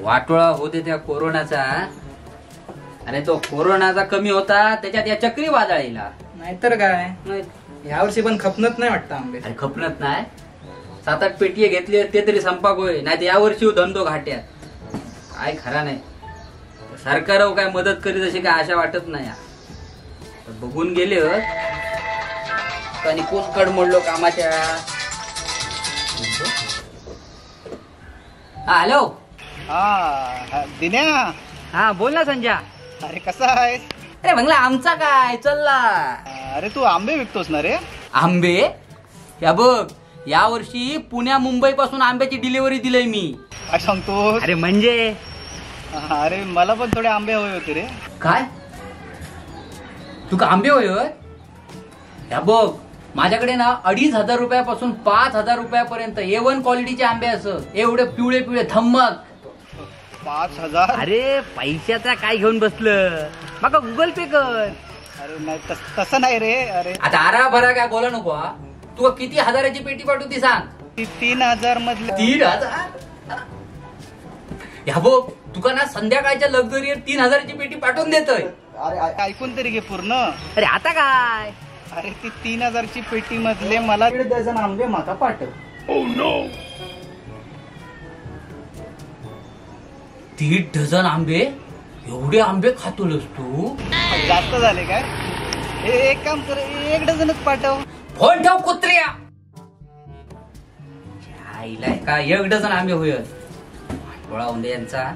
वाटोळा होते त्या कोरोनाचा. अरे तो कोरोनाचा कमी होता, त्याच्यात या चक्री वादळीला. नाहीतर काय, ह्या वर्षी पण खपनत नाही वाटतं आंबे. अरे खपनत नाही, 7-8 पेटी घेतली ते तरी संपाक होय, नाही तर या वर्षी धंदो घाट्यात. काय खरा नाही, सरकार काय मदत करीत अशी काय आशा वाटत नाही. बघून गेले आणि कोण कडमडलो कामाच्या. हॅलो, हा दिन्या. हा बोल ना संजय. अरे कसा आहेस? अरे बंगला आमचा काय चलला. अरे तू आंबे विकतोस ना रे? आंबे? या बघ, या वर्षी पुण्या मुंबई पासून आंब्याची डिलिव्हरी दिलंय मी. काय सांगतो? अरे म्हणजे, अरे मला पण थोडे आंबे हवे होते रे. काय तुका आंबे हवे होय? या बघ, माझ्याकडे ना 2500 रुपयापासून 5000 रुपयापर्यंत A1 क्वालिटीचे आंबे असत, एवढे पिवळे पिवळे थम्मक. 5000? अरे पैशाचा काय घेऊन बसलं, माका गुगल पे कर. अरे नाही तसं नाही रे. अरे आता आरा भरा काय बोला नको. तुका किती हजाराची पेटी पाठवू ती सांग. 3000 मधले. 3000? ह्या बघ, तुका ना संध्याकाळच्या लक्झरीवर 3000ची पेटी पाठवून देतोय. अरे ऐकून तरी घे पूर्ण. अरे आता काय? अरे ती 3000ची पेटी मधले मला 1.5 डझन आंबे माका पाठव. Oh no! 1.5 dozen आंबे? एवढे आंबे खातोलस तू? जास्त झाले काय? एक काम कर, 1 डझनच पाठव. फोन ठेव कुत्र्या. आईला का 1 डझन आंबे होईल गोळा होऊन यांचा.